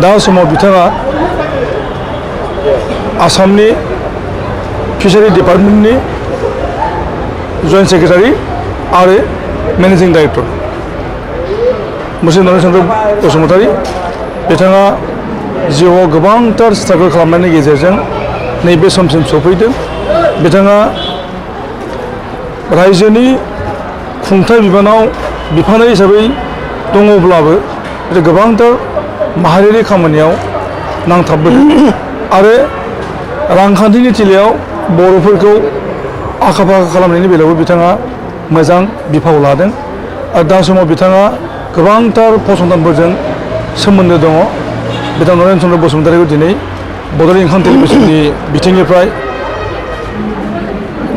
दा समाव बिथाङा आसामनि फिसारि डिपार्टमेन्टनि जइन्ट सेक्रेटारि आरो मेनेजिं डाइरेक्टर मुसे नरेन चन्द्र बसुमतारी बिथाङा जिउआव गोबांथार स्ट्रागल खालामनायनि गेजेरजों नैबे समसिम सफैदों बिथाङा रायजोनि खुंथाय बिफानारि हिसाबै दङब्लाबो गोबांथार माहारियारि खामानियाव नांथाबबोदों आरो रांखान्थिनि थिलियाव बर'फोरखौ आखा फाखा खालामनायनि बेलायावबो बिथाङा मोजां बिफाव लादों आरो दा समाव बिथाङा गोबांथार फसंथानफोरजों सोमोन्दो दङ बिथां नरेन चन्द्र बसुमतारीखौ दिनै बड'लेण्ड इंखं टेलिभिजननि बिथिंनिफ्राय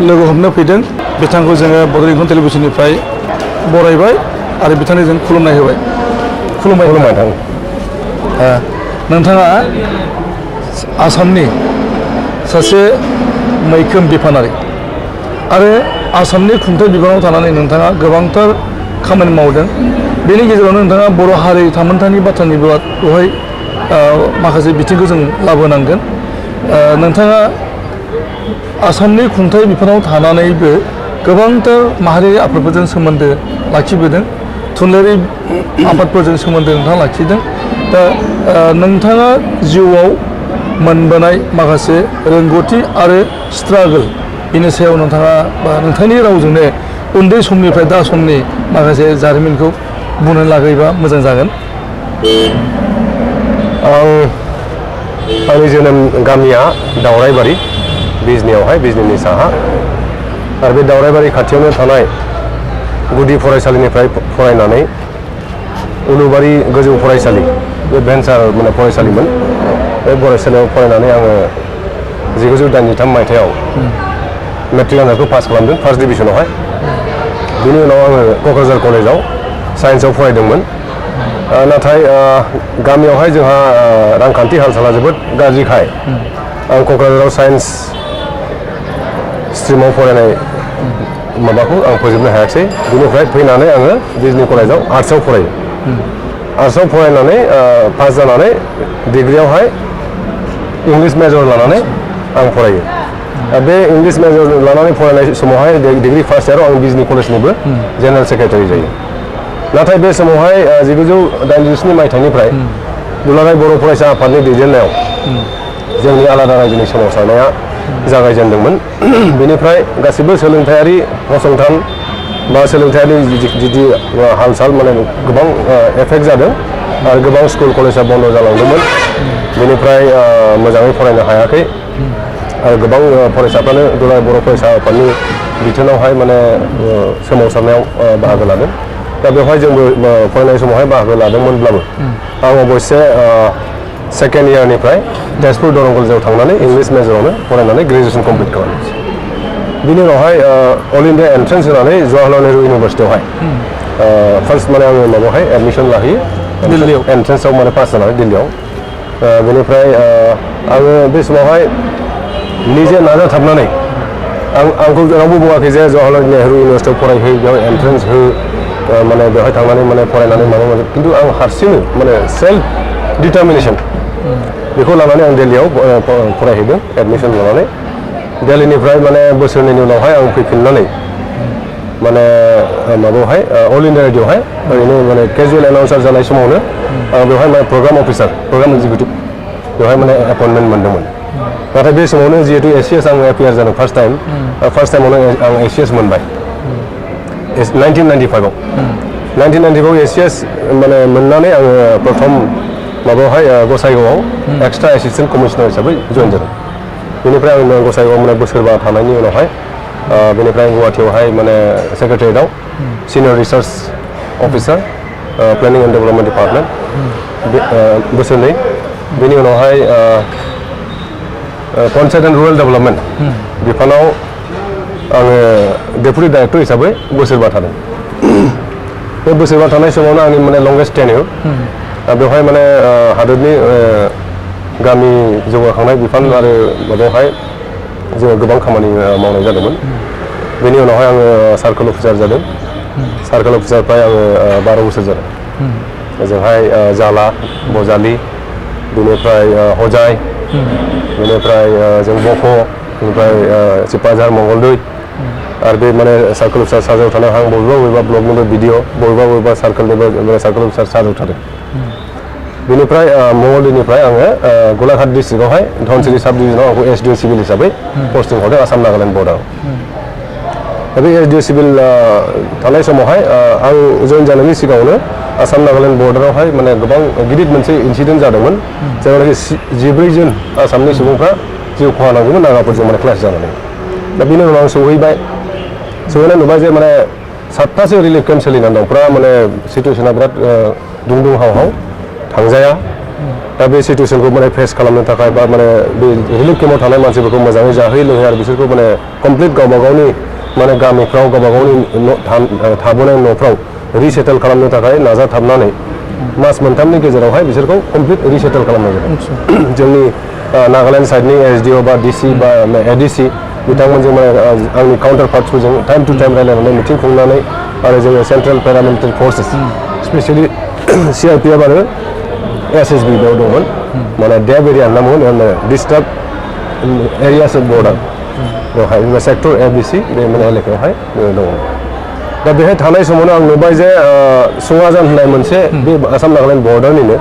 लोगो हमनो फैदों बिथांखौ जोङो बड'लेण्ड इंखं टेलिभिजननिफ्राय बरायबाय आरो बिथांनो जों खुलुमनाय होबाय खुलुमबाय नोंथाङा आसामनि सासे मैखोम बिफानारि आरो आसामनि खुंथाय बिबानाव थानानै नोंथाङा गोबांथार खामानि मावदों बेनि गेजेरावनो नोंथाङा बर' हारि थामोनथानि बाथ्रानि बेवहाय माखासे बिथिंखौ जों लाबोनांगोन नोंथाङा आसामनि खुंथाय बिफानाव थानानैबो गोबांथार माहारियारि आफादफोरजों सोमोन्दो लाखिबोदों थुनलाइयारि आफादफोरजों सोमोन्दो नोंथाङा लाखिदों दा नोंथाङा जिउआव मोनबोनाय माखासे रोंगौथि आरो स्ट्रागल बिनि सायाव नोंथाङा बा नोंथांनि रावजोंनो उन्दै समनिफ्राय दा समनि माखासे जारिमिनखौ बुंनो लागैबा मोजां जागोन आंनि जोनोम गामिया दावराइबारि बिजनीनि साहा आरो बे दावराइबारि खाथियावनो थानाय गुदि फरायसालिनिफ्राय फरायनानै उलुबारि गोजौ फरायसालि बे भेन्सार फरायसालिमोन बे फरायसालियाव फरायनानै आङो 1983 मायथाइयाव मेट्रिक आनजादखौ पास खालामदों फार्स्ट डिभिजनावहाय बिनि उनाव आङो क'क्राझार कलेजाव साइन्सआव फरायदोंमोन नाथाय गामियावहाय जोंहा रांखान्थि हाल-साला जोबोद गाज्रिखाय आं क'क्राझाराव साइन्स स्ट्रिमाव फरायनाय माबाखौ आं फोजोबनो हायाखिसै बिनिफ्राय फैनानै आङो बिजनी कलेजाव आर्ट्सआव फरायो आर्ट्सआव फरायनानै पास जानानै डिग्रियावहाय इंलिश मेजर लानानै आं फरायो बे इंलिश मेजर लानानै फरायनाय समावहाय डिग्री फार्स्ट इयाराव आं बिजनी कलेजनिबो जेनेरेल सेक्रेटारि जायो नाथाय बे समावहाय 1987 मायथाइनिफ्राय दुलाराय बर' फरायसा आफादनि दैदेननायाव जोंनि आलादा रायजोनि सोमावसारनाया जागायजेनदोंमोन बेनिफ्राय गासिबो सोलोंथायारि फसंथान बा सोलोंथायारि जिदि हाल-साल गोबां एफेक्ट जादों आरो गोबां स्कुल कलेजा बन्द जालांदोंमोन बेनिफ्राय मोजाङै फरायनो हायाखै आरो गोबां फरायसाफ्रानो दुलाराय बर' फरायसा आफादनि बिथोनावहाय सोमावसारनायाव बाहागो लादों दा बेवहाय जोंबो फरायनाय समावहाय बाहागो लादोंमोनब्लाबो आं अबयसे सेकेन्ड इयारनिफ्राय तेजपुर दरं कलेजाव थांनानै इंलिश मेजरावनो फरायनानै ग्रेजुवेसन कमप्लिट खालामो बिनि उनावहाय अल इन्डिया एन्ट्रेन्स होनानै जवाहरलाल नेहरू इउनिभारसिटियावहाय फार्स्ट आङो माबायावहाय एडमिसन लाहैयो दिल्लीयाव एन्ट्रेन्सआव पास जानानै दिल्लीयाव बेनिफ्राय आङो बे समावहाय निजे नाजाथाबनानै आंखौ रावबो बुङाखै जे जवाहरलाल नेहरू इउनिभारसिटियाव फरायहै बेयाव एन्ट्रेन्स हो बेवहाय थांनानै फरायनानै माबा खिन्थु आं हारसिंनो सेल्फ डिटारमिनेसन बेखौ लानानै आं दिल्लीयाव फरायहैदों एडमिसन लानानै दिल्लीनिफ्राय बोसोरनैनि उनावहाय आं फैफिननानै माबायावहाय अल इन्डिया रेडिअ'आवहाय ओरैनो केजुवेल एनाउन्सार जानाय समावनो आं बेवहाय प्रग्राम अफिसार प्रग्राम एक्जिकिउटिभ बेवहाय एपइन्टमेन्ट मोनदोंमोन नाथाय बे समावनो जिहेतु ACS आं एपियार जादों फार्स्ट टाइमावनो आं ACS मोनबाय 1995 1995 ACS मोननानै आङो प्रथम माबायावहाय गसाइगावआव एक्सट्रा एसिस्टेन्ट कमिशनार हिसाबै जइन जादों बेनिफ्राय आं गसाइगावआव बोसोरबा थानायनि उनावहाय बेनिफ्राय गुवाहाटीयावहाय सेक्रेटारियेटआव senior research officer planning and development department बोसोरनै बेनि उनावहाय पन्चायत एन्ड रुरेल डेभेलपमेन्ट बिफानाव आङो डेपुटि डाइरेक्टर हिसाबै बोसोरबा थादों बे बोसोरबा थानाय समावनो आंनि लंगेस्ट टेन्युर बेवहाय हादोरनि गामि जौगाखांनाय बिफान आरो बेवहाय जोङो गोबां खामानि मावनाय जादोंमोन बेनि उनावहाय आङो सार्कोल अफिसार जादों सार्कोल अफिसारनिफ्राय आङो 12 बोसोर जादों ओजोंहाय जाला बजालि बेनिफ्राय हजाय बेनिफ्राय जों बख' बेनिफ्राय सिपाझार मंगलदै आरो बे माने सार्कोल अफिसार सार्जाव थानाय आं बबेबा ब्लगनिबो भिडिअ बबेबा सार्कोलनिबो सार्कोल अफिसार सार्जाव थादों बेनिफ्राय मंगलदैनिफ्राय आङो गलाघाट डिस्ट्रिक्टआवहाय धनसिरि साब डिभिजनाव आंखौ एसडिअ सिभिल हिसाबै पस्टिं हरदों आसाम नागालेण्ड बर्डाराव दा बे एसडिअ सिभिल थानाय समावहाय आं जइन जानायनि सिगाङावनो आसाम नागालेण्ड बर्डारावहाय माने गोबां गिदिर मोनसे इन्सिडेन्ट जादोंमोन जेरावनाखि 14 जन आसामनि सुबुंफ्रा जिउ खहा नांदोंमोन नागाफोरजों माने क्लास जानानै दा बिनि उनाव आं सहैनाय नुबाय जे माने 7थासो रिलिफ केम्प सोलिनानै दं फुरा माने सिटुवेसना बिराद दुं हाव थांजाया दा बे सिटुवेसनखौ माने फेस खालामनो थाखाय बा माने बे रिलिफ केम्पआव थानाय मानसिफोरखौ मोजाङै जाहोयै लोंहोयै आरो बिसोरखौ माने कमप्लिट गावबा गावनि माने गामिफ्राव गावबा गावनि थाबोनाय न'फ्राव रिसेटल खालामनो थाखाय नाजाथाबनानै मास मोनथामनि गेजेरावहाय बिसोरखौ कमप्लिट रिसेटल खालामनाय जादों जोंनि नागालेण्ड साइडनि एसडिअ बा डिसि बा एडिसि बिथांमोनजों माने आंनि काउन्टार पार्टसफोरजों टाइम टु टाइम रायलायनानै मिटिं खुंनानै आरो जोङो सेन्ट्रेल पेरामिलिटारि फर्सेस स्पेसियेलि सिआरपिएफ आरो एसएसबि बेयाव दंमोन माने डेब एरिया होनना बुङो डिस्टार्ब एरियास अफ बर्डार बेवहाय सेक्टर एबिसि बे माने एलेकायावहाय दङ दा बेहाय थानाय समावनो आं नुबाय जे सुङाजान होननाय मोनसे बे आसाम नागालेण्ड बर्डारनिनो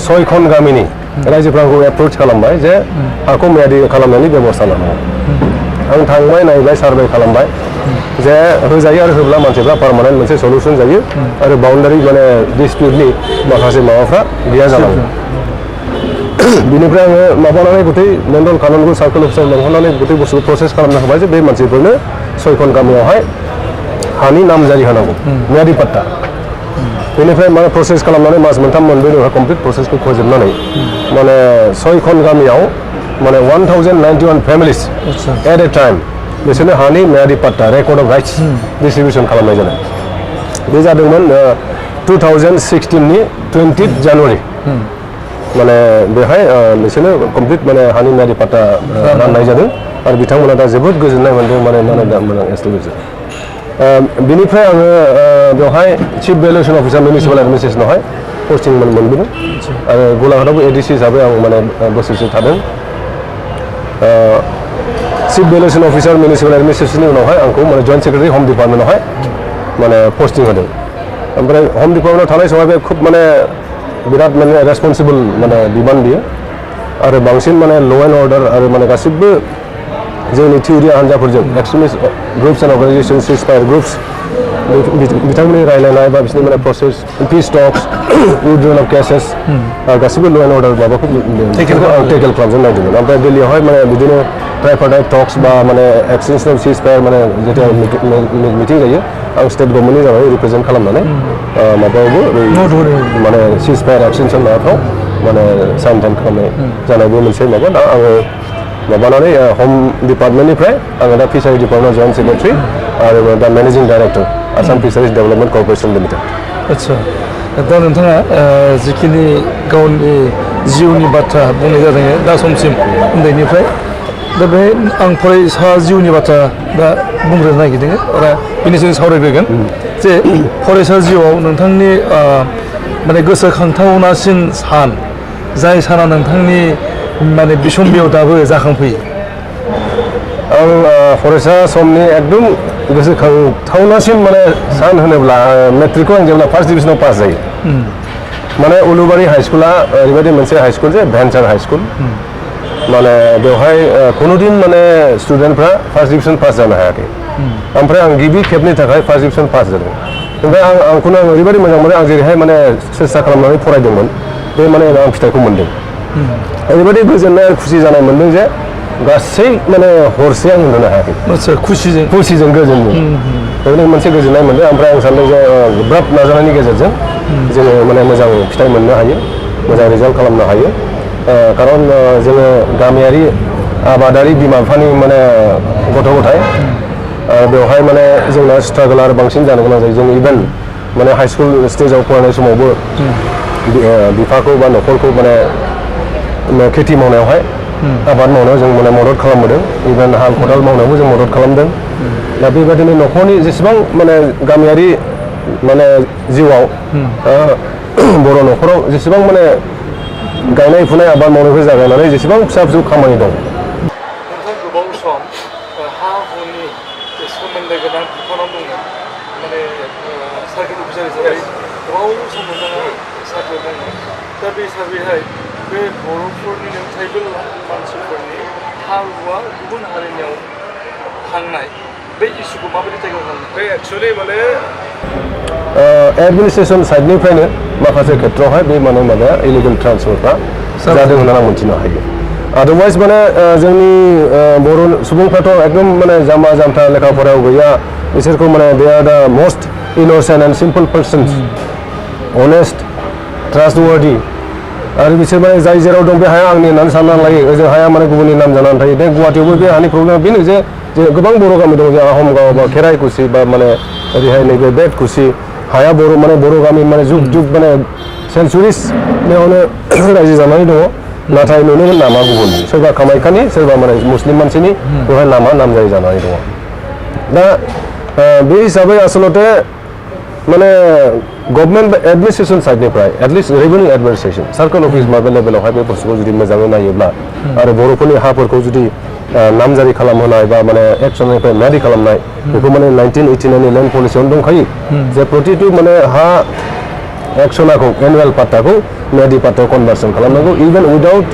6 गामिनि रायजोफ्रा आंखौ एप्रोच खालामबाय जे हाखौ मियादि खालामनायनि बेबस्था लानांगौ आं थांबाय नायबाय सार्भे खालामबाय जे होजायो आरो होब्ला मानसिफ्रा पार्मानेन्ट मोनसे सल्युसन जायो आरो बाउन्डारि माने डिसपिउटनि माखासे माबाफ्रा गैया जालाङो बिनिफ्राय आङो माबानानै गथै मण्डल काननगुर सार्कोल अफिसार लेंहरनानै गथै बुस्थुखौ प्रसेस खालामनो होबाय जे बे मानसिफोरनो 6 गामियावहाय हानि नामजारि होनांगौ मियादि पाट्टा बेनिफ्राय माने प्रसेस खालामनानै मास मोनथाम मोनब्रैनि उनाव कमप्लिट प्रसेसखौ फोजोबनानै माने 6 गामियाव माने 1091 फेमिलिस एट ए टाइम बिसोरनो हानि मियादि पाट्टा रेकर्ड अफ राइट्स डिस्ट्रिबिउसन खालामनाय जादों बे जादोंमोन 2016नि 20 जानुवारि माने बेहाय बिसोरनो कमप्लिट माने हानि मियादि पाट्टा राननाय जादों आरो बिथांमोना दा जोबोद गोजोननाय मोन्दों माने दा मोजां एस्टाब्लिश बिनिफ्राय आङो बेवहाय चिफ भेलुएसन अफिसार मिउनिसिपाल एडमिनिस्ट्रेसनावहाय पस्टिं मोनबोदों आरो गलाघाटआवबो एडिसि हिसाबै आं माने बोसोरसे थादों चिफ भेलुएसन अफिसार मिउनिसिपाल एडमिनिस्ट्रेसननि उनावहाय आंखौ माने जइन्ट सेक्रेटारि हम डिपार्टमेन्टआवहाय माने पस्टिं होदों ओमफ्राय हम डिपार्टमेन्टआव थानाय समाव बे खुब माने बिराद माने रेसपन्सिबल माने बिबान बियो आरो बांसिन माने ल' एन्ड अर्डार आरो माने गासिबो जोंनि थिउरि हान्जाफोरजों extremist groups and organisation ceasefire groups बिथांमोननि रायलायनाय बा बिसोरनि माने process peace talks withdrawal of cases गासिबो ल' एन्ड अर्डार माबाखौ टेकेल खालामजों नायदोंमोन ओमफ्राय दिल्लीयावहाय माने बिदिनो ट्राइपार्टाइट टक्स बा माने एक्सटेन्सन अफ सिजफायार माने जेथिया मिटिं जायो आं स्टेट गभर्नमेन्टनि जाबाय रिप्रेजेन्ट खालामनानै माबायावबो माने सिजफायार एक्सटेन्सन माबाफ्राव माने साइन टाइन खालामनाय जानायबो मोनसे माबा दा आङो माबानानै हम डिपार्टमेन्टनिफ्राय आङो दा फिसारि डिपार्टमेन्ट जइन्ट सेक्रेटारि आरो दा managing director Assam fisheries development corporation limited आदसा दा नोंथाङा जिखिनि गावनि जिउनि बाथ्रा बुंनाय जादों दा समसिम उन्दैनिफ्राय दा बेहाय आं फरायसा जिउनि बाथ्रा दा बुंग्रोनो नागिरदों आरो बेनि सायाव सावरायग्रोगोन जे फरायसा जिउआव नोंथांनि माने गोसोखांथावनासिन सान जाय साना नोंथांनि माने बिसम्बियाव दाबो जाखांफैयो आं फरायसा समनि एकदम गोसोखांथावनासिन माने सान होनोब्ला मेट्रिकखौ आं जेब्ला फार्स्ट डिभिजनाव पास जायो माने उलुबारि हाइ स्कुला ओरैबायदि मोनसे हाइ स्कुल जे भेन्सार हाइ स्कुल माने बेवहाय खुनुदिन माने स्टुडेन्टफ्रा फार्स्ट डिभिजन पास जानो हायाखै ओमफ्राय आं गिबि खेबनि थाखाय फार्स्ट डिभिजन पास जादों ओमफ्राय आंखौनो आं ओरैबायदि मोजां मोनो आं जेरैहाय माने सेस्था खालामनानै फरायदोंमोन बे माने आं फिथाइखौ मोन्दों ओरैबायदि गोजोननाय आरो खुसि जानाय मोन्दों जे गासै माने हरसे आं उन्दुनो हायाखै खुसिजों गोजोनजों बेबायदिनो मोनसे गोजोननाय मोन्दों ओमफ्राय आं सानदों जे गोब्राब नाजानायनि गेजेरजों जोङो माने मोजां फिथाइ मोननो हायो मोजां रिजाल्ट खालामनो हायो खारन जोङो गामियारि आबादारि बिमा बिफानि माने गथ' गथाय बेवहाय माने जोंना स्ट्रागल आरो बांसिन जानो गोनां जायो जों इभेन माने हाइ स्कुल स्टेजाव फरायनाय समावबो बिफाखौ बा न'खरखौ माने खेथि मावनायावहाय आबाद मावनायाव जों माने मदद खालामबोदों इभेन हाल खदाल मावनायावबो जों मदद खालामदों दा बेबायदिनो न'खरनि जेसेबां माने गामियारि माने जिउआव बर' न'खराव जेसेबां माने गायनाय फुनाय आबाद मावनायखौ जागायनानै जेसेबां फिसा फिसौ खामानि दं नोंथां गोबाव सम हा हुनि सोमोन्दो गोनां बिफानाव दंमोन माने सार्केल अफिसार हिसाबै गोबाव सम नोंथाङा सार्भे दंमोन दा बे हिसाबैहाय बे बर'फोरनि ट्राइबेल मानसिफोरनि हा हुआ गुबुन हारिनियाव थांनाय बे इस्युखौ माबायदि जायगायाव थांनाय बे एक्सुवेलि माने एडमिनिस्ट्रेसन साइडनिफ्रायनो माखासे खेत्रआवहाय बे माबाया इलिगेल ट्रान्सफारफ्रा जादों होननानै आं मिथिनो हायो आदारवाइज माने जोंनि बर' सुबुंफ्राथ' एकदम माने जाम्बा जाम्था लेखा फरायाव गैया बिसोरखौ माने they are the most innocent and simple persons honest trustworthy आरो बिसोर माने जाय जेराव दं बे हाया आंनि होननानै साननानै लायो ओजों हाया माने गुबुननि नाम जानानै थायो दा गुवाहाटियावबो बे हानि प्रब्लेमा बेनो जे गोबां बर' गामि दं जे आहमगाव बा खेराइकुसि बा माने ओरैहाय नैबे बेतकुसि हाया बर' गामि माने जुग जुग माने सेन्चुरिस बेयावनो रायजो जानानै दङ नाथाय नुनो मोन नामा गुबुन सोरबा कामाख्यानि सोरबा माने मुस्लिम मानसिनि बेवहाय नामा नामजारि जानानै दङ दा बे हिसाबै आसलते माने गभर्नमेन्ट एडमिनिस्ट्रेसन साइडनिफ्राय at least revenue administration circle office माबा लेभेलावहाय बे बुस्थुखौ जुदि मोजाङै नायोब्ला आरो बर'फोरनि हाफोरखौ जुदि नामजारि खालामहोनाय बा माने एक्सननिफ्राय म्यारि खालामनाय बेखौ माने 1989नि लेन्ड पलिसियावनो दंखायो जे प्रतिटु माने हा एक्सनाखौ एनुवेल पाट्टाखौ म्यारि पाट्टायाव कनभार्सन खालामनांगौ इभेन उइदाउट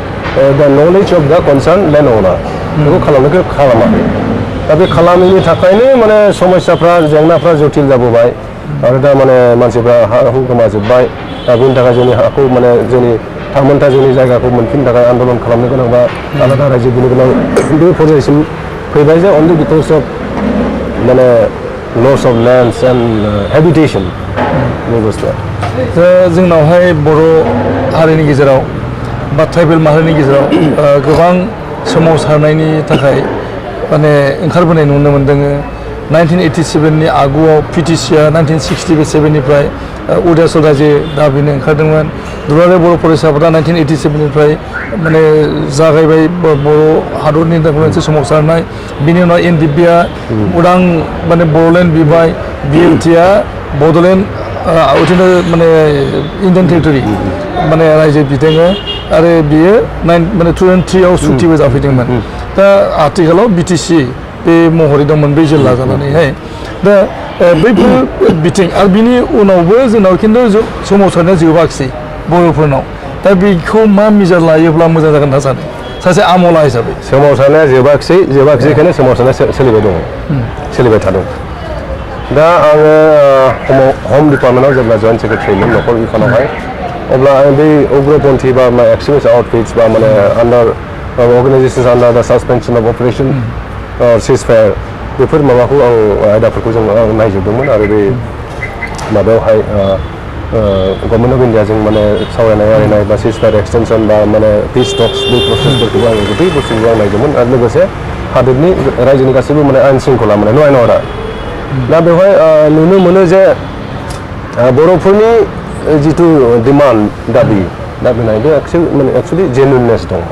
द नलेज अफ द कनसार्न लेन्ड अनार बेखौ खालामनायखौ खालामाखै दा बे खालामैनि थाखायनो माने समस्याफ्रा जेंनाफ्रा जटिल जाबोबाय आरो दा माने मानसिफ्रा हा हु गोमाजोब्बाय दा बेनि थाखाय जोंनि हाखौ माने जोंनि थामोनथा जोंनि जायगाखौ मोनफिननो थाखाय आन्दलन खालामनो गोनां बा आलादा रायजो बिनो गोनां बे पजिसन फैबाय जे अनलि बिकज अफ माने लस अफ लेन्डस एन्ड हेबिटेसन बे बुस्थुआ जोंनावहाय बर' हारिनि गेजेराव बा ट्राइबेल माहारिनि गेजेराव गोबां सोमावसारनायनि थाखाय माने ओंखारबोनाय नुनो मोन्दों 1987नि आगुआव PTCआ 1967निफ्राय उदासल रायजो दाबिनो ओंखारदोंमोन दुलाराय बर' फरायसाफोरा 1987निफ्राय माने जागायबाय बर' हादरनि थाखाय मोनसे सोमावसारनाय बिनि उनाव NDPआ उदां माने बड'लेण्ड बिबाय BLTआ बड'लेण्ड माने इन्डियान टेरिटरि माने रायजो बिथाङो आरो बियो माने 2003आव सुक्तिबो जाफैदोंमोन दा आथिखालाव BTC बे महरै दंमोन बे जिल्ला जानानैहाय दा बैफोर बिथिं आरो बिनि उनावबो जोंनाव खिन्थु सोमावसारनाया जोबाखिसै बर'फोरनाव दा बेखौ मा मिजार लायोब्ला मोजां जागोन होनना सानो सासे आमला हिसाबै सोमावसारनाया जोबाखिसैखायनो सोमावसारनाया सोलिबाय दङ सोलिबाय थादों दा आङो हम डिपार्टमेन्टआव जेब्ला जइन्ट सेक्रेटारिमोन नखर बिफानावहाय अब्ला आं बै उग्रपन्थी बा एक्सट्रिमिस्ट आउटफिट्स बा माने आन्डार अर्गानाइजेसन्स आन्डार द सासपेनसन अफ अपारेसन सिजफायार बेफोर माबाखौ आं आयदाफोरखौ जों नायजोबदोंमोन आरो बे माबायावहाय गभर्नमेन्ट अफ इन्डियाजों माने सावरायनाय आरिनाय बा सिजफायार एक्सटेनसन बा माने पिस टक्स बे प्रसेसफोरखौबो आं गोबां बुस्थुखौ आं नायदोंमोन आरो लोगोसे हादोरनि रायजोनि गासैबो माने आयेन शृंखला माने ल' एन्ड अर्डार दा बेवहाय नुनो मोनो जे बर'फोरनि जिथु डिमान्ड दाबिनाय बे एक्सुवेलि जेनुइननेस दं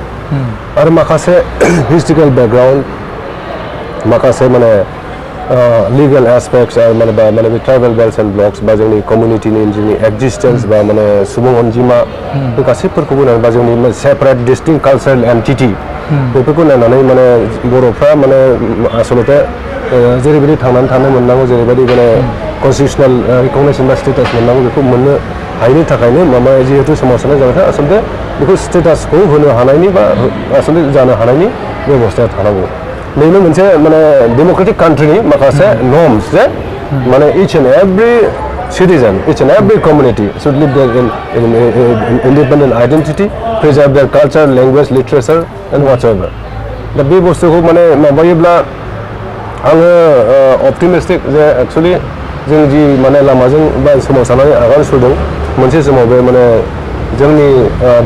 आरो माखासे हिस्ट्रिकेल बेकग्राउन्ड माखासे माने लिगेल एस्पेक्ट्स माने बे ट्राइबेल बेल्ट्स एन्ड ब्लक्स बा जोंनि कमिउनिटिनि जोंनि एक्जिस्टेन्स बा माने सुबुं अनजिमा बे गासैफोरखौबो नायनानै बा जोंनि सेपारेट डिस्टिंक्ट कालचारेल एन्टिटि बेफोरखौ नायनानै माने बर'फ्रा माने आसलते जेरैबायदि थांनानै थानो मोननांगौ जेरैबायदि माने कनस्टिटिउसनेल रिकगनाइजेसन बा स्टेटास मोननांगौ बेखौ मोननो हायिनि थाखायनो माबा जिहेतु सोमावसारनाय जाबाय आसलते बेखौ स्टेटासखौ होनो हानायनि बा आसलते जानो हानायनि बेबस्थाया थानांगौ नैबे मोनसे माने डेम'क्रेटिक कान्ट्रिनि माखासे नर्म्स जे माने each and every citizen, each and every community should live there in independent identity, preserve their culture, language, literature and whatsoever. दा बे बुस्थुखौ माने माबायोब्ला आङो अप्टिमिस्टिक जे एक्चुअली जों जि माने लामाजों बा सोमावसारनानै आगान सुरदों मोनसे समाव बे माने जोंनि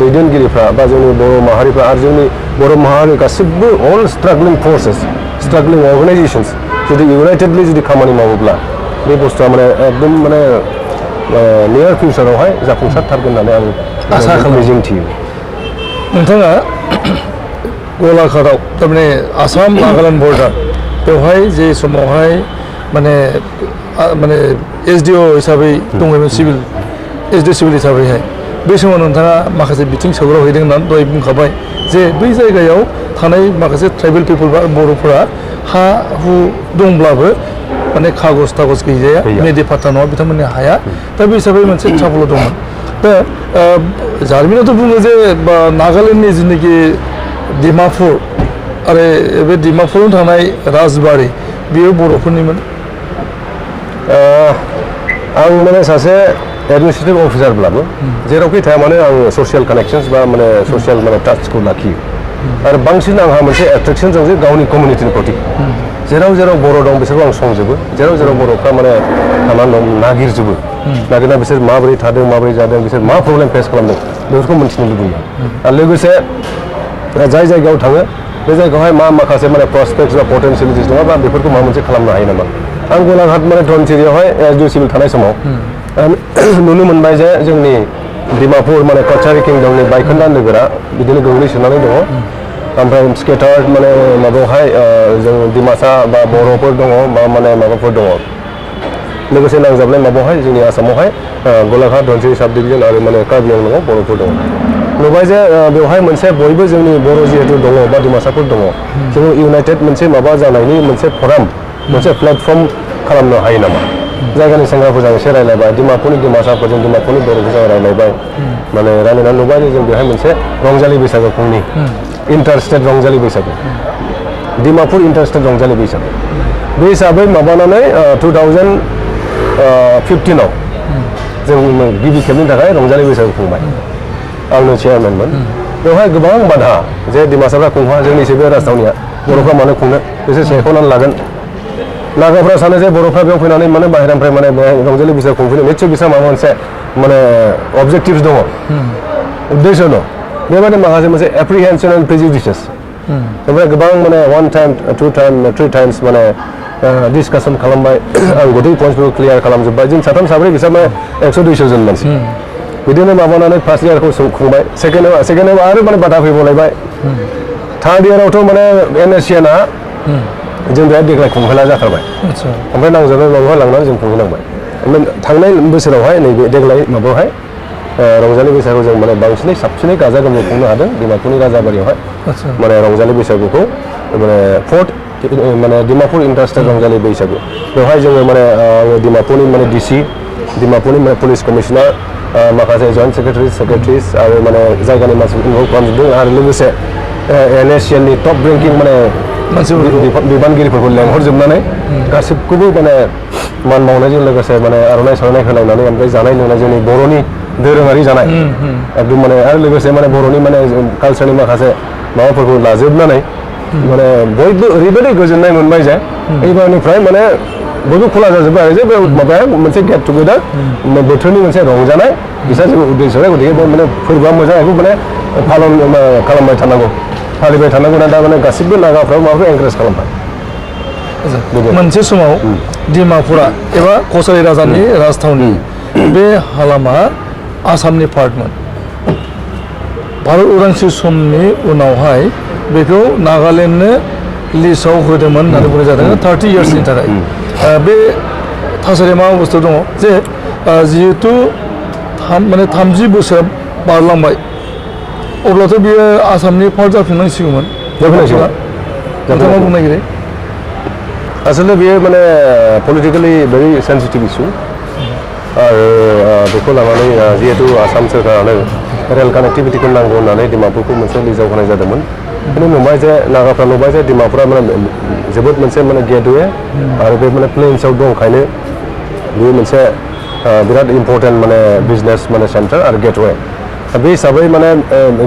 दैदेनगिरिफ्रा बा जोंनि बर' माहारिफ्रा आरो जोंनि बर' माहारि गासिबो अल स्ट्रागलिं फर्सेस स्ट्रागलिं अर्गानाइजेसन्स जुदि इउनाइटेडलि जुदि खामानि मावोब्ला बे बुस्थुआ माने एकदम माने नियार फिउचारावहाय जाफुंसारथारगोन होननानै आं आसा मिजिंथियो नोंथाङा गलाघाटआव थारमाने आसाम नागालेण्ड बर्डार बेवहाय जे समावहाय माने SDO हिसाबै दंमोन सिभिल SDO सिभिल हिसाबैहाय बे समाव नोंथाङा माखासे बिथिं सौग्राव हैदों होननानै दहाय बुंखाबाय जे बै जायगायाव थानाय माखासे ट्राइबेल पिपल बा बर'फोरा हा हु दंब्लाबो माने खागज तागज गैजाया मेडे फाट्टा नङा बिथांमोननि हाया दा बे हिसाबै मोनसे ट्राबल दंमोन दा जारिमिनावथ' बुङो जे नागालेण्डनि जिनिखि डिमापुर आरो बे डिमापुराव थानाय राजबारि बेयो बर'फोरनिमोन आं माने सासे एडमिनिस्ट्रेटिभ अफिसारब्लाबो जेरावखि थाया माने आं ससियेल कानेक्शन्स बा माने ससियेल माने टाचखौ लाखियो आरो बांसिन आंहा मोनसे एट्रेक्शन दं जे गावनि कमिउनिटिनि प्रति जेराव जेराव बर' दं बिसोरखौ आं संजोबो जेराव जेराव बर'फ्रा माने थानानै दं नागिरजोबो नागिरना बिसोर माबोरै थादों माबोरै जादों बिसोर मा प्रब्लेम फेस खालामदों बेफोरखौ मिन्थिनो लुबैयो आरो लोगोसे जाय जायगायाव थाङो बे जायगायावहाय माखासे माने प्रसपेक्टस बा पटेनसियेलिटिस दङ बा बेफोरखौ माबा मोनसे खालामनो हायो नामा आं गलाघाट माने धनसिरियावहाय एसडिअ थानाय समाव नुनो मोनबाय जे जोंनि डिमापुर माने कचारी किंडमनि बायखोन्दा नोगोरा बिदिनो गोग्लैसोनानै दङ ओमफ्राय स्केटार्ड माने माबायावहाय जों डिमासा बा बर'फोर दङ बा माने माबाफोर दङ लोगोसे नांजाबनाय माबायावहाय जोंनि आसामावहाय गलाघाट धनसिरि साब डिभिजन आरो माने कार्बि आंलंआव बर'फोर दङ नुबाय जे बेवहाय मोनसे बयबो जोंनि बर' जिहेतु दङ बा डिमासाफोर दङ जोङो इउनाइटेड मोनसे माबा जानायनि मोनसे फराम मोनसे प्लेटफर्म खालामनो हायो नामा जायगानि सेंग्राफोरजों एसे रायलायबाय डिमापुरनि डिमासाफोरजों डिमापुरनि बर'फोरजों रायलायबाय माने रायलायनानै नुबाय जे जों बेहाय मोनसे रंजालि बैसागो खुंनि इन्टार स्टेट रंजालि बैसागो डिमापुर इन्टार स्टेट रंजालि बैसागो बे हिसाबै माबानानै 2015आव जों गिबि खेबनि थाखाय रंजालि बैसागो खुंबाय आंनो चेयारमेनमोन बेवहाय गोबां बाधा जे डिमासाफ्रा खुंहा जोंनिसो बे राजथावनिया बर'फ्रा मानो खुंनो बिसोर सेख'नानै लागोन नागाफ्रा सानो जे बर'फ्रा बेयाव फैनानै माने बाहेरानिफ्राय माने रंजालि बैसागु खुंफैनो निस्सय बिसोर माबा मोनसे माने अबजेक्टिभ्स दङ उद्देश्य दं बेबायदि माखासे मोनसे एप्रिहेन्सन एन्ड प्रेजुडिसेस ओमफ्राय गोबां माने 1 टाइम 2 टाइम 3 टाइम्स माने डिसकासन खालामबाय आं गथै पइन्ट्सफोरखौ क्लियार खालामजोब्बाय जों साथाम साब्रै बिसोर माने 100-200 जन मानसि बिदिनो माबानानै फार्स्ट इयारखौ खुंबाय सेकेन्डआव आरो माने बाधा फैबावलायबाय थार्ड इयारावथ' माने NACN-आ जों बेहाय देग्लाय खुंहोला जाथारबाय ओमफ्राय नांजाबनाय माबायाव लांनानै जों खुंहोनांबाय ओमफ्राय थांनाय बोसोरावहाय नैबे देग्लाय माबायावहाय रंजालि बैसागु जों माने बांसिनै साबसिनै गाजा गोमजायै खुंनो हादों डिमापुरनि राजाबारियावहाय माने रंजालि बैसागुखौ माने 4th माने डिमापुर इन्टार स्टेट रंजालि बैसागु बेवहाय जोङो माने डिमापुरनि माने DC डिमापुरनि माने पुलिस कमिशनार माखासे जइन्ट सेक्रेटारिस आरो माने जायगानि मानसिफोर इनभल्भ खालामजोबदों आरो लोगोसे NACN-नि टप रेंकिं माने बिबानगिरिफोरखौ लेंहरजोबनानै गासिबखौबो माने मान बावनायजों लोगोसे माने आर'नाइ सार'नाइ होलायनानै ओमफ्राय जानाय लोंनाय जोंनि बर'नि दोरोङारि जानाय एकदम माने आरो लोगोसे माने बर'नि माने कालचारनि माखासे माबाफोरखौ लाजोबनानै माने बयबो ओरैबायदि गोजोननाय मोनबाय जे एबारनिफ्राय माने बयबो खुला जाजोब्बाय आरो जे बे माबाया मोनसे गेट टुगेदार बोथोरनि मोनसे रंजानाय बिसोर जेबो उद्देश्य गथिखे माने फोरबोआ मोजां बेखौ माने पालन खालामबाय थानांगौ फालिबाय थानांगौ दा माने गासिबो नागाफ्राव माबाखौ एनकारेज खालामबाय मोनसे समाव डिमापुरा एबा कछारी राजानि राजथावनि बे हालामा आसामनि पार्टमोन भारत उदांस्रि समनि उनावहाय बेखौ नागालेण्डनो लिस्टआव होदोंमोन होननानै बुंनाय जादों 30 इयार्सनि थाखाय बे थासारिया मा अबस्थायाव दङ जे जिहेतु माने 30 बोसोर बारलांबाय अब्लाथ' बियो आसामनि पार्ट जाफिननांसिगौमोन नोंथाङा बुंनो नागिरो आसलथे बेयो माने पलिटिकेलि भेरि सेन्सिटिभ इशु आरो बेखौ लानानै जिहेतु आसाम सोरखारानो रेल कानेक्टिभिटिखौ नांगौ होननानै डिमापुरखौ मोनसे लिजाव होनाय जादोंमोन खिन्थु नुबाय जे नागाफ्रा नुबाय जे डिमापुरा माने जोबोद मोनसे माने गेटवे आरो बे माने प्लेन्सआव दंखायनो बेयो मोनसे बिराद इम्पर्टेन्ट माने बिजनेस माने सेन्टार आरो गेटवे बे हिसाबै माने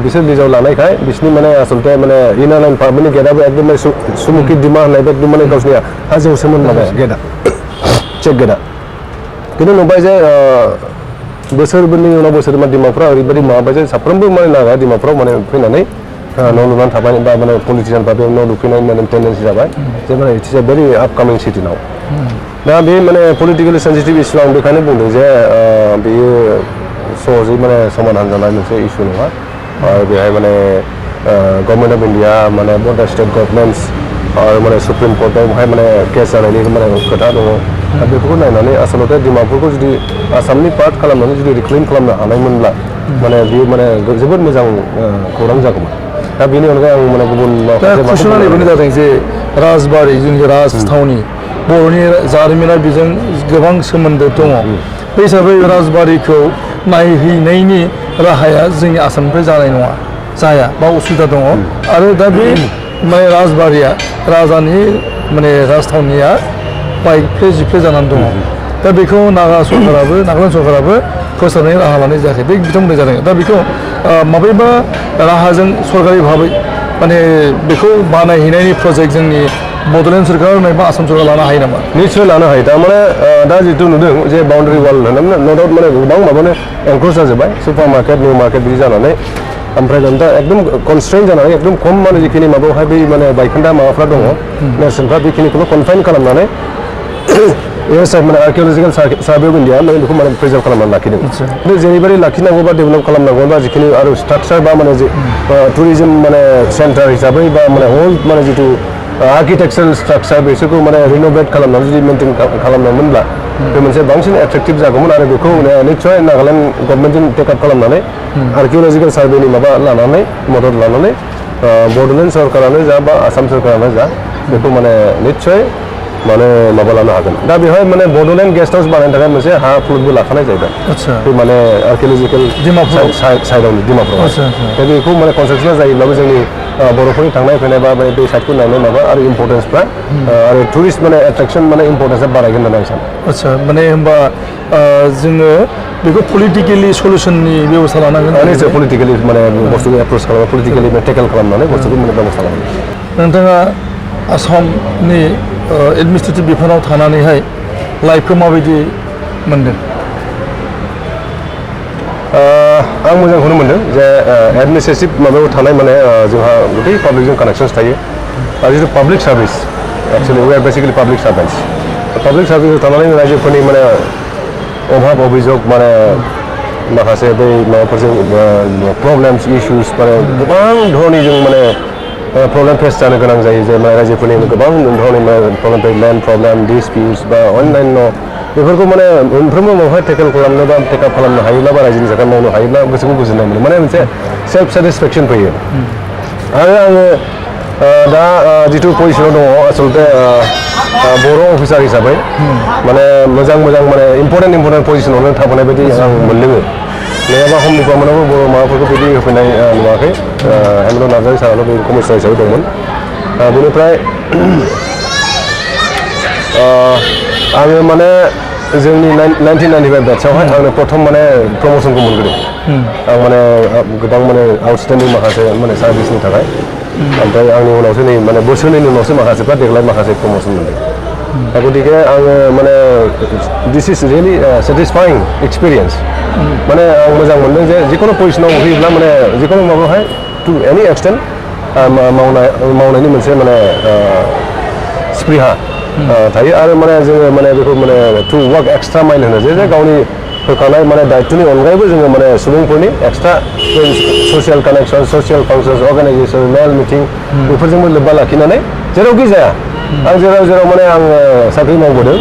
बिसोर लिजाव लानायखाय बिसोरनि माने आसलथे माने इनार लाइन पार्टमेन्टनि गेटआबो एकदम माने सुमुखि डिमा होननाय एकदम माने गावसोरनिया हाजोआवसोमोन माने गेटआ चेक गेटआ खिन्थु नुबाय जे बोसोरनि उनाव बोसोर डिमापुरा ओरैबायदि माबाबाय जे साफ्रोमबो माने नागा डिमापुराव माने फैनानै न' लुनानै थाबाय बा माने पलिटिसियानफ्रा बेयाव न' लुफैनाय माने टेन्डेन्सि जाबाय जे माने it is a very upcoming city नाव दा बे माने पलिटिकेलि सेन्सिटिभ इशु आं बेखायनो बुंदों जे बेयो सहजै माने समाधान जानाय मोनसे इशु नङा आरो बेहाय माने गभर्नमेन्ट अफ इन्डिया माने बर्ड स्टेट गभर्नमेन्ट्स आरो माने सुप्रिम कर्टआवहाय माने केस जानायनि माने खोथा दङ दा बेफोरखौ नायनानै आसलथे डिमापुरखौ जुदि आसामनि पार्ट खालामनानै जुदि रिक्लेम खालामनो हानायमोनब्ला माने बियो माने जोबोद मोजां खौरां जागौमोन दा बेनि अनगायै आं माने गुबुन दा कुइसना ओरैबायदि जादों जे राजबारि जोंनि राजथावनि बर'नि जारिमिना बेजों गोबां सोमोन्दो दङ बे हिसाबै राजबारिखौ नायहैनायनि राहाया जोंनि आसामनिफ्राय जानाय नङा जाया बा उसुबिदा दङ आरो दा बे माने राजबारिया राजानि माने राजथावनिया बायफ्ले जिफ्ले जानानै दङ दा बेखौ नागालेण्ड सरकाराबो फोसाबनायनि राहा लानाय जायाखै बे बिथांमोननि जादों दा बेखौ माबेबा राहाजों सरकारि भाबै माने बेखौ बानायहैनायनि प्रजेक्ट जोंनि बड'लेण्ड सरकार नङाबा आसाम सरकार लानो हायो नामा निश्चय लानो हायो थारमाने दा जितु नुदों जे बाउन्डारि वाल होननानै नो डाउट माने गोबां माबानो एनक्ल'ज जाजोब्बाय सुपार मार्केट निउ मार्केट बिदि जानानै ओमफ्राय दा एकदम कनस्ट्रेन्ट जानानै एकदम खम माने जिखिनि माबायावहाय बै माने बायखोन्दा माबाफ्रा दङ नेरसोनफ्रा बेखिनिखौल' कनफाइन खालामनानै माने आर्किअलजिकेल सार्भे अफ इन्डिया माने बेखौ माने प्रिजार्भ खालामनानै लाखिदों खिन्थु जेरैबायदि लाखिनांगौ बा डेभेलप खालामनांगौ बा जिखिनि आरो स्ट्राक्चार बा माने टुरिजम माने सेन्टार हिसाबै बा माने हल माने जितु आर्किटेक्चारेल स्ट्राक्चार बेसोरखौ माने रिन'भेट खालामनानै जुदि मेनटेन खालामनांगौमोनब्ला बे मोनसे बांसिन एट्रेक्टिभ जागौमोन आरो बेखौ निस्सय नागालेण्ड गभर्नमेन्टजों टेकआप खालामनानै आर्किअलजिकेल सार्भेनि माबा लानानै मदद लानानै बड'लेण्ड सरकारानो जा बा आसाम सरकारानो जा बेखौ माने निस्सय माने माबा लानो हागोन दा बेवहाय माने बड'लेण्ड गेस्ट हाउस बानायनो थाखाय मोनसे हा प्लटबो लाखानाय जाहैबाय बे माने आर्किअलजिकेल साइडआवनो डिमापुराव दा बेखौ माने कनस्ट्राक्सना जायोब्लाबो जोंनि बर'फोरनि थांनाय फैनाय बा बे साइडखौ नायनाय माबा आरो इम्पर्टेन्सफ्रा आरो टुरिस्ट माने एट्रेक्सन माने इम्पर्टेन्सआ बारायगोन होननानै आं सानो आदसा माने होमबा जोङो बेखौ पलिटिकेलि सलुसननि बेब'स्था लानांगोन निश्चय पलिटिकेलि माने बुस्थुखौ एप्रोच खालामो पलिटिकेलि टेकेल खालामनानै बुस्थुखौ माने बेब'स्था खालामो नोंथाङा आसामनि एडमिनिस्ट्रेटिभ बिफानाव थानानैहाय लाइफखौ माबायदि मोनदों आं मोजांखौनो मोनदों जे एडमिनिस्ट्रेटिभ माबायाव थानाय माने जोंहा गोदै पाब्लिकजों कानेक्सन्स थायो आरो जितु public service actually we are basically public servants public सार्भिसाव थानानै रायजोफोरनि माने अभाब अभियोग माने माखासे बै माबाफोरजों प्रब्लेम्स इस्युस माने गोबां धरनि जों माने प्रब्लेम फेस जानो गोनां जायो जे रायजोफोरनि गोबां धरनि प्रब्लेम थायो लेन्ड प्रब्लेम डिसपिउट्स बा अन्यान्य बेफोरखौ माने मोनफ्रोमबो माबाहाय टेकेल खालामनो बा टेकआप खालामनो हायोब्ला बा रायजोनि थाखाय मावनो हायोब्ला गोसोखौ गोजोननाय मोनो माने मोनसे सेल्फ सेटिसफेक्सन फैयो आरो आङो दा जितु पजिसनाव दङ आसलते बर' अफिसार हिसाबै माने मोजां माने इम्पर्टेन्ट पजिसनावनो थाबोनाय बायदि आं मोनदों नङाबा हम डिपार्टमेन्टआवबो बर' माबाफोरखौ बिदि होफैनाय नुवाखै हेमन्त नार्जारि साराल' बे कमिसनार हिसाबै दंमोन बेनिफ्राय आङो माने जोंनि 1995 बेट्सआवहाय आंनो प्रथम माने प्रमसनखौ मोनग्रोदों आं माने गोबां माने आउटस्टेन्डिं माखासे माने सार्भिसनि थाखाय ओमफ्राय आंनि उनावसो नै माने बोसोरनैनि उनावसो माखासेफ्रा देग्लाय माखासे प्रमसन मोनदों दा गतिके आङो माने दिस इज रियेलि सेटिसफाइं एक्सपिरियेन्स माने आं मोजां मोनदों जे जिखुनु पजिसनाव होयोब्ला माने जिखुनु माबायावहाय टु एनि एक्सटेन्ट मावनायनि मोनसे माने स्प्रिहा थायो आरो माने जोङो माने बेखौ माने टु वार्क एक्सट्रा माइल होनो जे गावनि होखानाय माने दायित्वनि अनगायैबो जोङो माने सुबुंफोरनि extra social connection social functions organisation मेल मिटिं बेफोरजोंबो लोब्बा लाखिनानै जेरावखि जाया आं जेराव माने आं साख्रि मावबोदों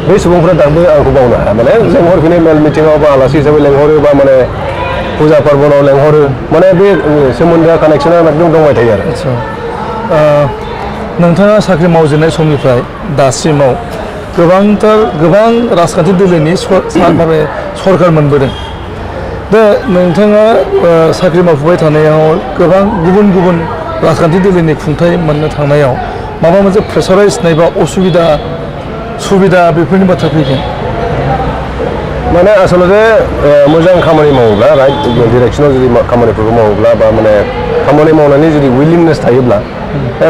बै सुबुंफोरा दाबो आंखौ बावनो हाया माने लेंहरफिनो मेल मिटिङाव बा आलासि हिसाबै लेंहरो बा माने फुजा पार्बनाव लेंहरो माने बे सोमोन्दोआ कानेक्सना एकदम दंबाय थायो आरो नोंथाङा साख्रि मावजेननाय समनिफ्राय दासिमाव गोबां राजखान्थि दोलोनि सरकार मोनबोदों दा नोंथाङा साख्रि मावफुबाय थानायाव गोबां गुबुन राजखान्थि दोलोनि खुंथाय मोननो थांनायाव माबा मोनसे प्रेसाराइज नायबा सुबिदा बेफोरनि बाथ्रा फैगोन माने आसलते मोजां खामानि मावोब्ला राइट डिरेक्सनाव जुदि खामानिफोरखौ मावोब्ला बा माने खामानि मावनायनि जुदि उइलिंनेस थायोब्ला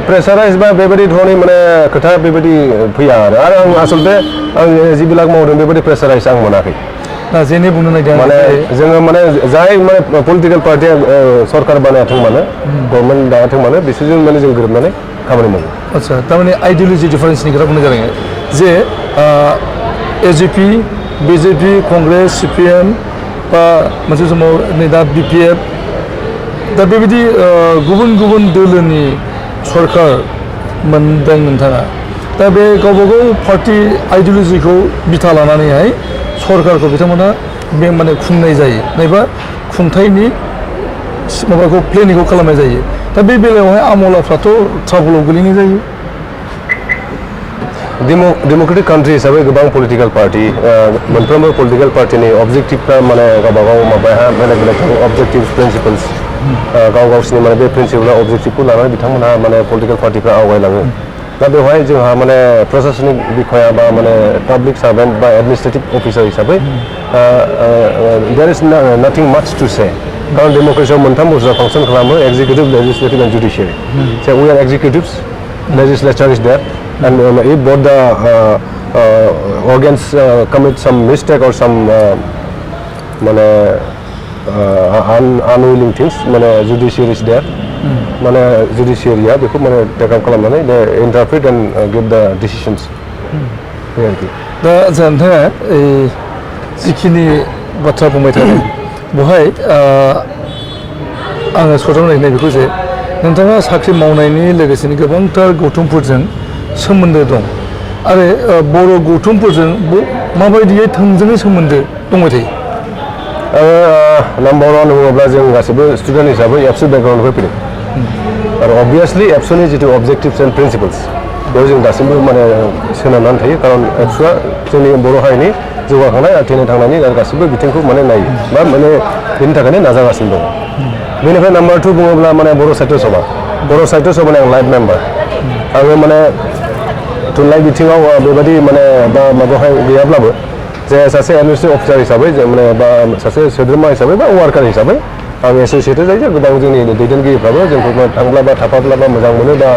प्रेसाराइज बा बेबायदि धरनि माने खोथा बेबायदि फैया आरो आं आसलते आं जिबिलाक मावदों बेबायदि प्रेसाराइज आं मोनाखै जेने बुंनो नागिरदों माने जोङो माने जाय माने पलिटिकेल पार्टिया सरकार बानायाथों मानो गभर्नमेन्ट दायाथों मानो बिसोरजों माने जों गोरोबनानै खामानि मावो आदसा थारमाने आइडिय'लजि डिफारेन्सनि खोथा बुंनाय जादों जे एजिपि बिजेपि कंग्रेस सिपिएम बा मोनसे समाव नै दा बिपिएफ दा बेबायदि गुबुन दोलोनि सरकार मोनदों नोंथाङा दा बे गावबागाव पार्टि आइडिय'लजिखौ बिथा लानानैहाय सरकारखौ बिथांमोना बे माने खुंनाय जायो नायबा खुंथायनि माबाखौ प्लेनिंखौ खालामनाय जायो दा बे बेलायावहाय आमलाफ्राथ' ट्राबुलाव गोलैनाय जायो डेमोक्रेटिक कान्ट्रि हिसाबै गोबां पलिटिकल पार्टी मोनफ्रोमबो पलिटिकल पार्टीनि अबजेक्टिभफ्रा माने गावबा गाव माबाया बेलेग बेलेग अबजेक्टिभ्स प्रिन्सिपल्स गाव गावसिनि माने बे प्रिन्सिपल अबजेक्टिभखौ लानानै बिथांमोनहा माने पलिटिकल पार्टीफ्रा आवगायलाङो दा बेवहाय जोंहा माने प्रशासनिक बिखाया बा माने पाब्लिक सार्भेन्ट बा एडमिनिस्ट्रेटिभ अफिसार हिसाबै देयर इज नाथिं माच टु से कारण डेमोक्रेसियाव मोनथाम बुस्थुआ फांसन खालामो executive legislative and judiciary so we are executives legislature is there and if both the organs commit some mistake or some unwilling things judiciary is there judiciary बेखौ take up खालामनानै they interpret and give the decisions दा नोंथाङा जिखिनि बाथ्रा बुंबाय थादों बेवहाय आङो सरजाबनाय बेखौ जे नोंथाङा साख्रि मावनायनि लोगोसेनो गोबांथार गौथुमफोरजों सोमोन्दो दं आरो बर' गौथुमफोरजों माबायदियै थोंजोङै सोमोन्दो दंबाय थायो नाम्बार वान बुङोब्ला जों गासैबो स्टुडेन्ट हिसाबै एबसु बेकग्राउन्डनिफ्राय फैदों आरो अबभियासलि एबसुनि जिथु अबजेक्टिभ्स एन्ड प्रिन्सिपल्स बेयाव जों दासिमबो सोनारनानै थायो खारन एबसुआ जोंनि बर' हारिनि जौगाखांनाय आरो थैनो थांनायनि गासैबो बिथिंखौ नायो बा बेनि थाखायनो नाजागासिनो दं बेनिफ्राय नाम्बार टु बुङोब्ला बर' साहित्य सभानि आं लाइफ मेम्बार आङो थुनलाइ बिथिङाव बेबायदि बा माबायावहाय गैयाब्लाबो जे सासे एडमिनिस्ट्रेटिभ अफिसार हिसाबै बा सासे सोद्रोमा हिसाबै बा वार्कार हिसाबै आं एस'सियेटेड जायो गोबां जोंनि दैदेनगिरिफ्राबो जोंखौ थांब्ला बा थाफाब्ला मोजां मोनो बा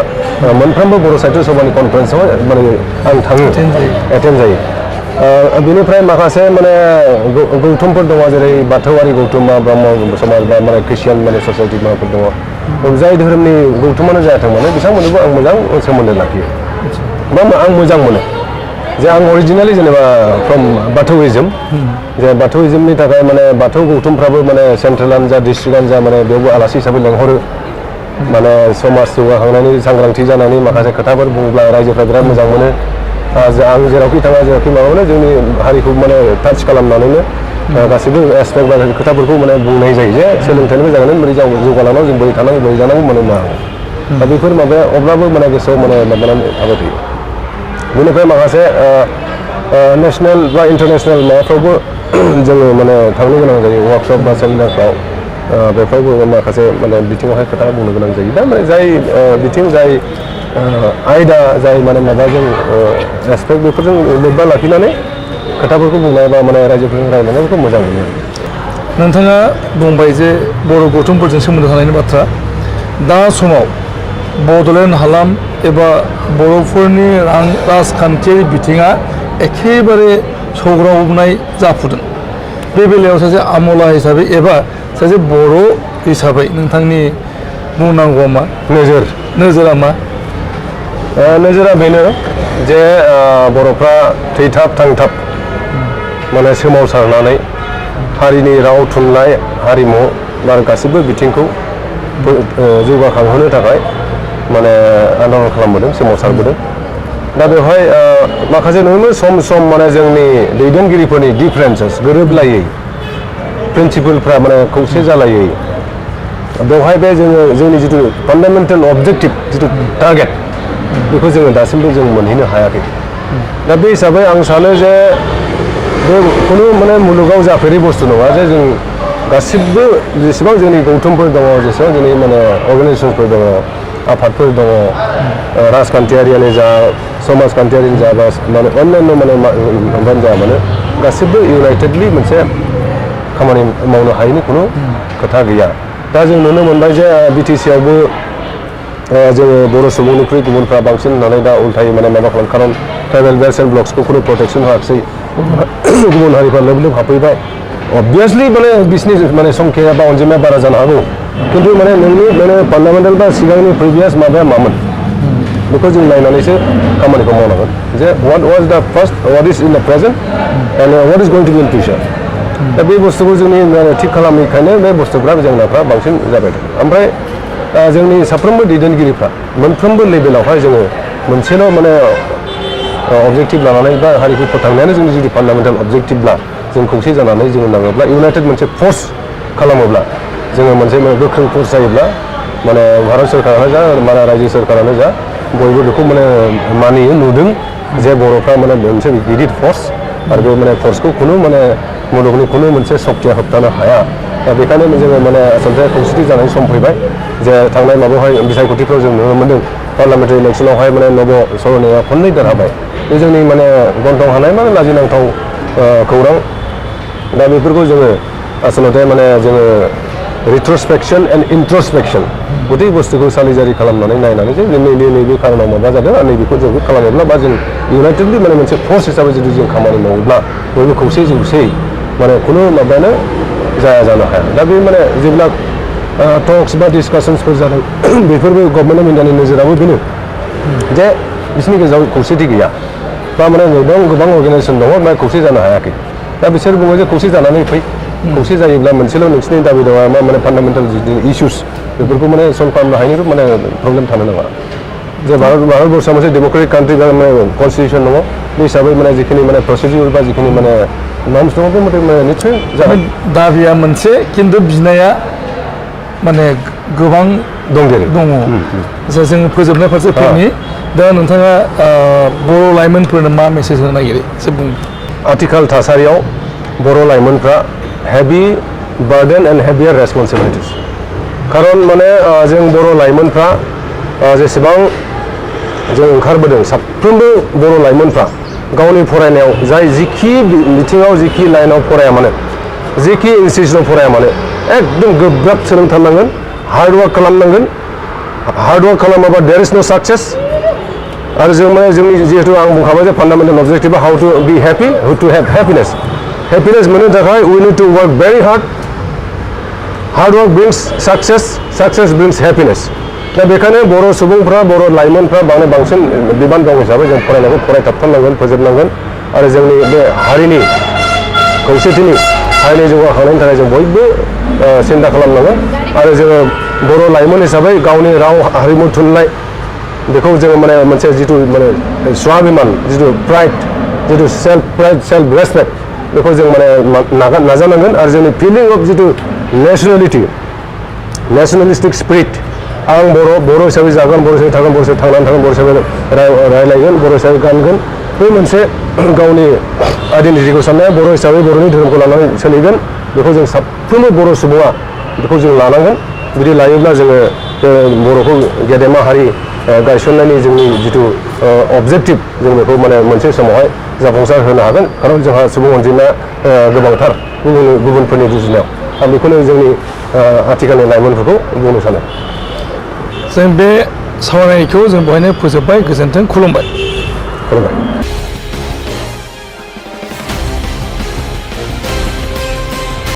मोनफ्रोमबो बर' साहित्य सभानि कनफारेन्सआव आं थाङो एटेन्ड जायो बेनिफ्राय माखासे गौथुमफोर दङ जेरै बाथौआरि गौथुम बा ब्रह्म समाज बा ख्रिस्टियान ससाइटि माबाफोर दङ जाय धोरोमनि गौथुमानो जायाथों मानो बिथांमोनजोंबो आं मोजां सोमोन्दो लाखियो बा आं मोजां मोनो जे आं अरिजिनेलि जेनेबा फ्रम बाथौइजम जे बाथौइजमनि थाखाय बाथौ गौथुमफ्राबो सेन्ट्रेलानो जा डिस्ट्रिक्टआनो जा बेयावबो आलासि हिसाबै लेंहरो समाज जौगाखांनायनि सांग्रांथि जानायनि माखासे खोथाफोर बुङोब्ला रायजोफ्रा बिराद मोजां मोनो आं जेरावखि थाङा जेरावखि माबा मोनो जोंनि हारिखौ टाच खालामनानैनो गासैबो एसपेक्ट बा खोथाफोरखौ बुंनाय जायो जे सोलोंथाइनिबो जागोन बोरै जौगालांनांगौ जों बोरै थानांगौ बोरै जानांगौ मा दा बेफोर माबाया अब्लाबो गोसोआव माबानानै थाबाय थायो बेनिफ्राय माखासे नेसनेल बा इन्टारनेसनेल माबाफ्रावबो जोङो थांनो गोनां जायो वार्कशप बा सेमिनारफ्राव बेफ्रावबो माखासे बिथिङावहाय खोथा बुंनो गोनां जायो दा जाय बिथिं जाय आयदा जाय माबाजों एसपेक्ट बेफोरजों लोब्बा लाखिनानै खोथाफोरखौ बुंनाय बा रायजोफोरजों रायज्लायनायफोरखौ मोजां मोनो नोंथाङा बुंबाय जे बर' गौथुमफोरजों सोमोन्दो थानायनि बाथ्रा दा समाव बड'लेण्ड हालाम एबा बर'फोरनि राजखान्थियारि बिथिङा एखेबारे सौग्रावनाय जाफुदों बे बेलायाव सासे आमला हिसाबै एबा सासे बर' हिसाबै नोंथांनि बुंनांगौआ मा नोजोरा मा नोजोरा बेनो जे बर'फ्रा थैथाब थांथाब सोमावसारनानै हारिनि राव थुनलाइ हारिमु आरो गासैबो बिथिंखौ जौगाखांहोनो थाखाय आन्दलन खालामबोदों सोमावसारबोदों दा बेवहाय माखासे नुनो सम जोंनि दैदेनगिरिफोरनि डिफारेन्सेस गोरोबलायै प्रिन्सिपलफ्रा खौसे जालायै बेवहाय बे जोंनि जिथु फान्डामेन्टेल अबजेक्टिभ जिथु टारगेट बेखौ जोङो दासिमबो जों मोनहैनो हायाखै दा बे हिसाबै आं सानो जे बे खुनु मुलुगाव जाफेरै बुस्थु नङा जे जों गासिबो जेसेबां जोंनि गौथुमफोर दङ जेसेबां जोंनि अर्गानाइजेसनफोर दङ आफादफोर दङ राजखान्थियारियानो जा समाजखान्थियारियानो जा बा अन्यान्य माबानो जाया मानो गासिबो इउनाइटेडलि मोनसे खामानि मावनो हायैनि खुनु खोथा गैया दा जों नुनो मोनबाय जे बिटिसिआवबो जोङो बर' सुबुंनिख्रुइ गुबुनफ्रा बांसिन होननानै दा उल्थायै माबा खालाम खारन ट्राइबेल बेल्ट्स एन्ड ब्लक्सखौ खुनु प्रटेक्सन होआखिसै गुबुन हारिफ्रा लोब लोब हाबफैबाय अबभियासलि बिसिनि संख्याया बा अनजिमाया बारा जानो हागौ खिन्थु नोंनि फान्डामेन्टेल बा सिगांनि प्रिभियास माबाया मामोन बेखौ जों नायनानैसो खामानिखौ मावनांगोन जे वाट वाज द first watt is in the present and what is going to be in future दा बे बुस्थुखौ जोंनि थिग खालामैखायनो बे बुस्थुफ्रा जेंनाफ्रा बांसिन जाबाय थादों ओमफ्राय जोंनि साफ्रोमबो दैदेनगिरिफ्रा मोनफ्रोमबो लेभेलावहाय जोङो मोनसेल' अबजेक्टिभ लानानै बा हारिखौ फोथांनायानो जोंनि जुदि फान्डामेन्टेल अबजेक्टिभब्ला जों खौसे जानानै जोङो नाङोब्ला इउनाइटेड मोनसे फर्स खालामोब्ला जोङो मोनसे गोख्रों फर्स जायोब्ला माने भारत सरकारानो जा माने रायजो सरकारानो जा बयबो बेखौ माने मानियो नुदों जे बर'फ्रा माने मोनसे गिदिर फर्स आरो बे माने फर्सखौ खुनु माने मुलुगनि खुनु मोनसे शक्तिया होबथानो हाया दा बेखायनो जोङो माने आसलथे खौसेथि जानायनि सम फैबाय जे थांनाय माबायावहाय बिसायख'थिफ्राव जों नुनो मोन्दों पार्लामेन्टारि इलेक्सनावहाय माने नब सर'नाया खननै देरहाबाय बे जोंनि माने गन्थं हानाय माने लाजिनांथाव खौरां दा बेफोरखौ जोङो आसलथे माने जोङो रिट्रस्पेक्सन एन्ड इन्ट्रस्पेक्सन गथै बुस्थुखौ सालिजारि खालामनानै नायनानै जे नैबे खारनाव माबा जादों आरो नैबेखौ जों खालामोब्ला बा जों इउनाइटेडलि माने मोनसे फर्स हिसाबै जुदि जों खामानि मावोब्ला बयबो खौसे जौसे माने खुनु माबायानो जाया जानो हाया दा बे माने जेब्ला टक्स बा डिसकासन्सफोर जादों बेफोरबो गभर्नमेन्ट अफ इन्डियानि नोजोराबो बेनो जे बिसोरनि गेजेराव खौसेथि गैया बा माने गोबां अर्गानाइजेसन दङ बा खौसे जानो हायाखै दा बिसोर बुङो जे खौसे जानानै फै खौसे जायोब्ला मोनसेल' नोंसिनि दाबि दङ मा माने फान्डामेन्टेल इस्युस बेफोरखौ माने सल्भ खालामनो हायैनिबो माने प्रब्लेम थानो नाङा जे भारतबर्षआ मोनसे डेम'क्रेटिक कान्ट्रि बा माने कनस्टिटिउसन दङ बे हिसाबै माने जिखिनि माने प्रसिडिउर बा जिखिनि माने नर्म्स दङ बे मथे निस्सय जागोन दाबिया मोनसे खिन्थु बिनाया माने गोबां दङ जों फोजोबनाय फारसे फैनि दा नोंथाङा बर' लाइमोनफोरनो मा मेसेज होनो नागिरो एसे बुं आथिखाल थासारियाव बर' लाइमोनफ्रा हेभि बार्डेन एन्ड हेभियार रेसपन्सिबिलिटिस खारन माने जों बर' लाइमोनफ्रा जेसेबां जों ओंखारबोदों साफ्रोमबो बर' लाइमोनफ्रा गावनि फरायनायाव जाय जिखि बिथिङाव जिखि लाइनाव फराया मानो जिखि इनस्टिटिउसनाव फराया मानो एकदम गोब्राब सोलोंथारनांगोन हार्डवार्क खालामनांगोन हार्डवार्क खालामाबा देयर इज नो साक्सेस आरो जों माने जोंनि जिहेतु आं बुंखाबाय जे फान्डामेन्टेल अबजेक्टिभा how to be happy how to have happiness मोननो थाखाय we need to work very hard work brings success brings happiness दा बेखायनो बर' सुबुंफ्रा बर' लाइमोनफ्रा बांसिन बिबान दं हिसाबै जों फरायनायखौ फरायथाबथारनांगोन फोजोबनांगोन आरो जोंनि बे हारिनि खौसेथिनि हारिनि जौगाखांनायनि थाखाय जों बयबो सिन्था खालामनांगोन आरो जोङो बर' लाइमोन हिसाबै गावनि राव हारिमु थुनलाइ बेखौ जोङो माने मोनसे जिथु माने स्वाभिमान जिथु प्राइड जिथु सेल्फ रेसपेक्ट बेखौ जों माने नाजानांगोन आरो जोंनि फिलिं अफ जिथु नेसनेलिस्टिक स्पिरिट आं बर' हिसाबै जागोन बर' हिसाबै थागोन बर' हिसाबै थांनानै थागोन बर' हिसाबै रायलायगोन बर' हिसाबै गानगोन बे मोनसे गावनि आइडेन्टिटिखौ साननाया बर' हिसाबै बर'नि धोरोमखौ लानानै सोलिगोन बेखौ जों साफ्रोमबो बर' सुबुङा बेखौ जों लानांगोन बिदि लायोब्ला जोङो बर'खौ गेदेमा हारि गायसननायनि जोंनि जिथु अबजेक्टिभ जों बेखौ माने मोनसे समावहाय जाफुंसार होनो हागोन खारन जोंहा सुबुं अनजिमाया गोबांथार गुबुनफोरनि रुजुनायाव आं बेखौनो जोंनि आथिखालनि लाइमोनफोरखौ बुंनो सानो जों बे सावरायनायखौ जों बेवहायनो फोजोबबाय गोजोन्थों खुलुमबाय